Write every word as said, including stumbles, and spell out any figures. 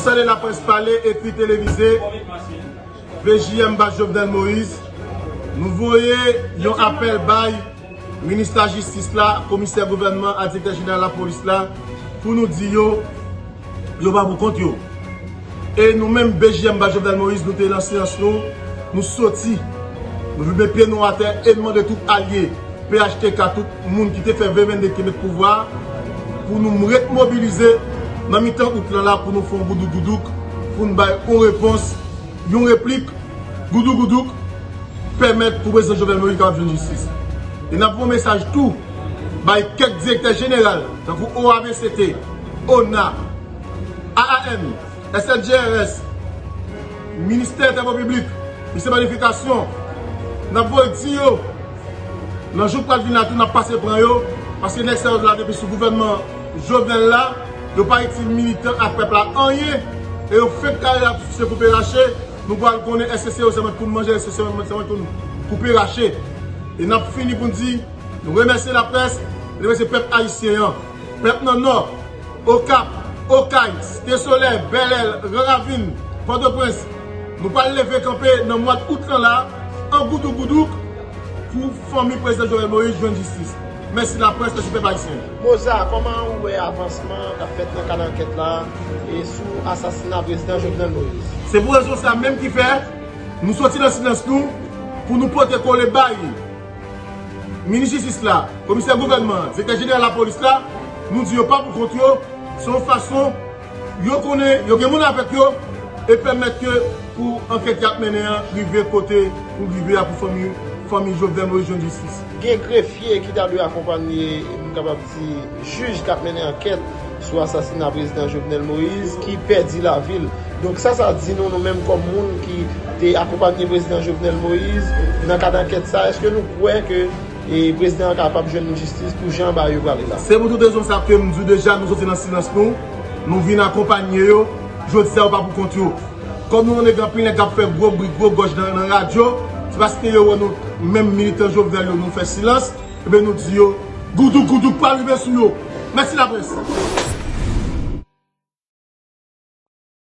Salye laprès pale, ekri, televize, V J M ba Jovenel Moïse. Nou voye yon apèl bay minis lajistis la, komisè gouvènman a, direktè jeneral lapolis la, pou nou di yo, yo pa pou kont yo. E nou menm, V J M ba Jovenel Moïse, nou te nan silans nou, nou soti, nou vin met pye nou atè e n mande tout alye P H T K, tout moun ki te fè V vennde ki met pouvwa a, pou nou ret mobilize nan mitan wout lan la, pou nou fè yon goudouk goudouk, pou n bay yon repons, yon replik, goudouk goudouk, pèmèt pou prezidan Jovenel Moïse kapab jwenn jistis. E n ap voye yon mesaj tou bay kèk direktè jeneral, tankou O A V C T, ona, A A M, S N G R S, Ministè Travo Piblik, Ministè Planifikasyon, n ap voye di yo, nan jou k pral vin la tou, n ap pase pran yo, paske nèg sa yo la depi sou gouvènman Jovenel la, yo pa itil militan ak pèp la anyen, e yo fenk kare ap se koupe rache, nou pral konnen èske se yo sèlman k pou n manje, èske se yo sèlman k pou n koupe rache. E n ap fini pou n di, nou remèsye laprès, remèsye pèp ayisyen an, pèp nan Nò, Okap, Okay, Site Solèy, Bèlè, Gran Ravin, Pòtoprens. Nou pral leve kanpe nan mwa out lan la, an goudouk goudouk, pou fanmi prezidan Jovenel Moïse jwenn jistis. Mèsi laprès, mèsi pèp ayisyen. Moza, kòman ou wè avansman k ap fèt nan kad ankèt la e sou asasina prezidan Jovenel Moïse? Se pou rezon sa menm ki fè nou soti nan silans nou pou nou pote kole bay minis jistis la, komisè gouvènman an, direktè jeneral lapolis la, nou di yo pa pou kont yo, se yon fason yo konnen yo gen moun avèk yo, e pèmèt ke pou ankèt y ap mennen an rive kote pou rive a, pou fanmi, fanmi Jovenel Moïse jwenn jistis. Gen grefye ki ta dwe akonpanye, m kapab di, jij k ap mennen ankèt sou asasina prezidan Jovenel Moïse ki pèdi lavi l. Donk sa, sa di nou, nou menm kòm moun ki te akonpanye prezidan Jovenel Moïse nan kad ankèt sa, èske nou kwè ke e prezidan an kapab jwenn jistis pou jan bagay yo prale la? Se pou tout rezon sa ke m di w deja, nou soti nan silans nou, nou vin akonpanye yo. Jodi a, yo pa pou kont yo. Kòm nou konnen gen anpil nèg k ap fè gwo bri, gwo gòj nan, nan radyo, se paske yo wè nou, menm militan Jovenel yo, nou fè silans, ebyen nou di yo, goudouk, goudouk pral rive sou yo. Mèsi laprès.